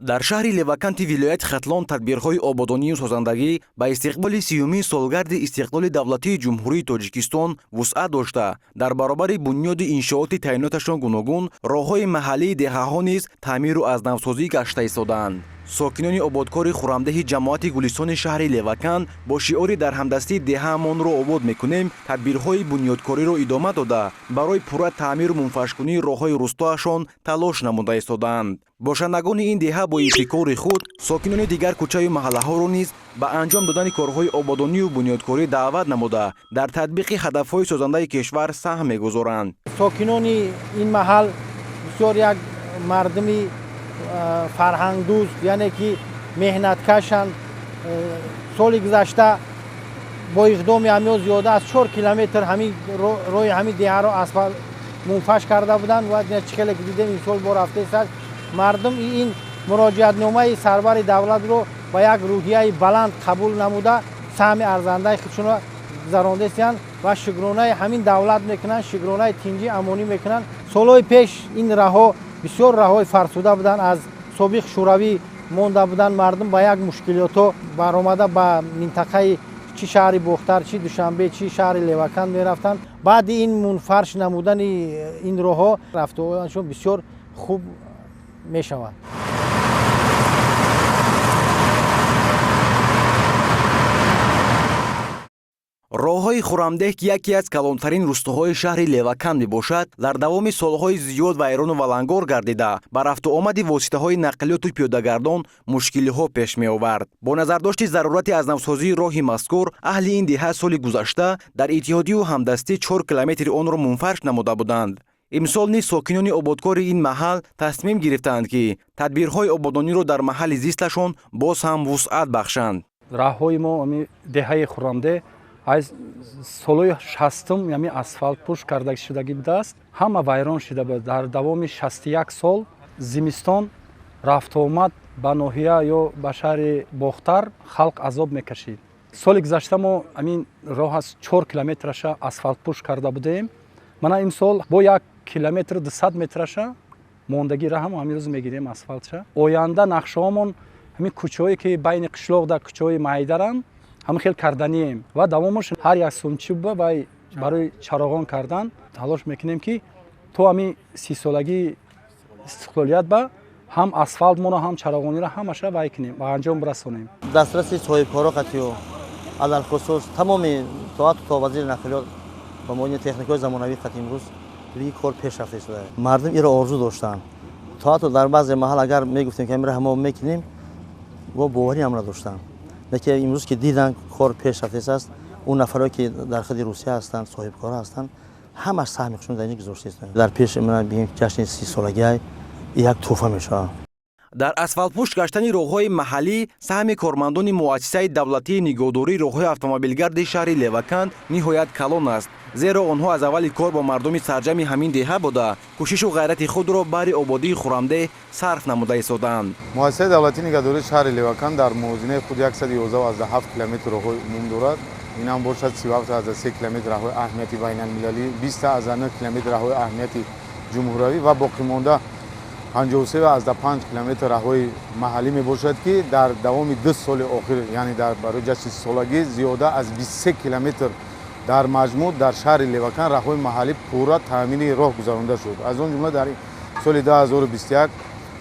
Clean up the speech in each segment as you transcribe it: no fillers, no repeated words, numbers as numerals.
Дар шаҳри Леваканти вилояти Хатлон тадбирҳои ободонию созандагӣ ба истиқболи 30-умин солгарди истиқлоли давлатии Ҷумҳурии Тоҷикистон вусъат дошта, дар баробари бунёди иншооти таъиноташон гуногун, роҳҳои маҳаллии деҳаҳо низ таъмиру аз навсозӣ гашта истодаанд. Сокинони ободкори Хуррамдеҳи ҷамоати Гулистони шаҳри Леваканд бо шиори «Дар ҳамдастӣ деҳаамонро обод мекунем» тадбирҳои бунёдкориро идома дода, барои пурра таъмиру мунфаршкунии роҳҳои рустоашон талош намуда истодаанд. Бошандагони ин деҳа бо ибтикори худ сокинони дигар кӯчаю маҳаллаҳоро низ ба анҷом додани корҳои ободонию бунёдкорӣ даъват намуда, дар татбиқи ҳадафҳои созандаи кишвар саҳм мегузоранд. Сокинони ин маҳал бисёр як мардуми фарҳангдӯст, яъне ки меҳнаткашанд. Соли гузашта бо иқдоми ҳамиҳо зиёда аз 4 километр ҳамин роҳи ҳамин деҳаро асфалт мунфарш карда буданд ва чӣ хеле ки дидем, имсол бо рафтааст. Мардум ин муроҷиатномаи сарвари давлатро ба як рӯҳияи баланд қабул намуда, саҳми арзандаи худшонро гузарондастиянд ва шукронаи ҳамин давлат мекунанд, шукронаи тинҷӣ амонӣ мекунанд. Солҳои пеш ин раҳҳо бисёр раҳҳои фарсуда буданд, аз собиқ Шӯравӣ монда буданд. Мардум ба як мушкилотҳо баромада ба минтақаи чӣ шаҳри Бохтар, чӣ Душанбе, чӣ шаҳри Леваканд мерафтанд. Баъди ин мунфарш намудани ин роҳҳо рафтуомадашон бисёр хуб мешавад. Роҳҳои Хуррамдеҳ, ки яке аз калонтарин рустоҳои шаҳри Леваканд мебошад, дар давоми солҳои зиёд вайрону валангор гардида, ба рафтуомади воситаҳои нақлиёту пиёдагардон мушкилиҳо пеш меовард. Бо назардошти зарурати аз навсозии роҳи мазкур, аҳли ин деҳа соли гузашта дар иттиҳодию ҳамдастӣ 4 километри онро мунфарш намуда буданд. Имсол низ сокинони ободкори ин маҳал тасмим гирифтаанд, ки тадбирҳои ободониро дар маҳалли зисташон боз ҳам вусъат бахшанд. Раҳҳои мо, деҳаи Хуррамдеҳ, аз солҳои 60-ум ями асфалтпӯш карда шудагӣ будааст, ҳама вайрон шуда буд. Дар давоми 61 сол зимистон рафтуомад ба ноҳия ё ба шаҳри Бохтар халқ азоб мекашид. Соли гузашта мо ҳамин роҳ аз 4 километраша асфалтпӯш карда будем. Мана имсол бо 1 километру 200 метраша мондагӣ раҳам ҳамин рӯз мегирем асфалтша. Оянда нақшаҳомон ҳамин кӯчаҳое, ки байни қишлоқ дар кӯчаҳои майдаранд, ҳамин хел карданием ва давомаш ҳар як сумчиба вай барои чароғон кардан талош мекунем, ки то ҳамин 30-солагии истиқлолият ба ҳам асфалтмоно, ҳам чароғониро ҳамаша вай кунем ва анҷом бирасонем. Дастраси соҳибкоро қатиё, алалхусус тамоми тоату то вазири нақлиёт ба муоини техникаҳои замонавӣ қати имрӯз ин кор пеш рафта истода. Мардум иро орзу доштанд. То ҳатто дар баъзе маҳал агар мегуфтем, ки амира ҳамо мекунем, во боварӣ ҳам надоштанд. Лекин имрӯз ки дидан, кор пеш рафтааст, он нафарое ки дар худи Русия ҳастанд, соҳибкор ҳастанд, ҳамаш саҳми худшон дар ин гузоштаистанд. Дар пеш бигем, ҷашни 30-солагиай як тӯҳфа мешавад. Дар асфалтпӯш гаштани роҳҳои маҳаллӣ саҳми кормандони муассисаи давлатии нигоҳдории роҳҳои автомобилгарди шаҳри Леваканд ниҳоят калон аст, зеро онҳо аз аввали кор бо мардуми сарҷами ҳамин деҳа буда, кӯшишу ғайрати худро баҳри ободии Хуррамдеҳ сарф намуда истодаанд. Муассисаи давлатии нигоҳдории шаҳри Леваканд дар мувозинаи худ 111,7 километр роҳҳои умум дорад. Инам бошад 37,3 километр роҳҳои аҳамияти байналмилалӣ, 20,9 километр роҳҳои аҳамияти ҷумҳуравӣ ва боқимонда 53,5 километр роҳҳои маҳаллӣ мебошад, ки дар давоми 2 соли охир, яъне дар барои ҷашни солагӣ, зиёда аз 23 километр дар маҷмӯъ дар шаҳри Леваканд роҳҳои маҳаллӣ пурра таъмини роҳ гузаронда шуд. Аз он ҷумла дар соли 2021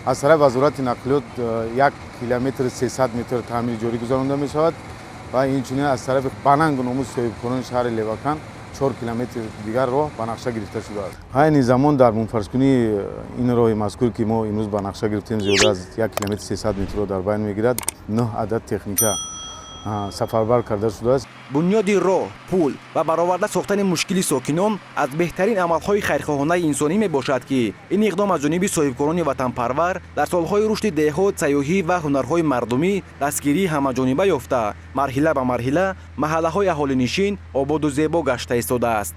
аз тарафи Вазорати нақлиёт 1 километри 300 метр таъмири ҷорӣ гузаронда мешавад ва инчунин аз тарафи банангу номуси соҳибкорони шаҳри Леваканд 4 километр дигар роҳ ба нақша гирифта шудааст. Айни замон дар мунфаршкунии ин роҳи мазкур, ки мо имрӯз ба нақша гирифтем, зиёда аз 1 километри 300 метрро дар байн мегирад, нӯҳ адад техника сафарбар карда шудааст. Бунёди роҳ, пул ва бароварда сохтани мушкили сокинон аз беҳтарин амалҳои хайрхоҳонаи инсонӣ мебошад, ки ин иқдом аз ҷониби соҳибкорони ватанпарвар дар солҳои рушди деҳот, сайёҳӣ ва ҳунарҳои мардумӣ дастгирии ҳамаҷониба ёфта, марҳила ба марҳила маҳаллаҳои аҳолинишин ободу зебо гашта истодааст.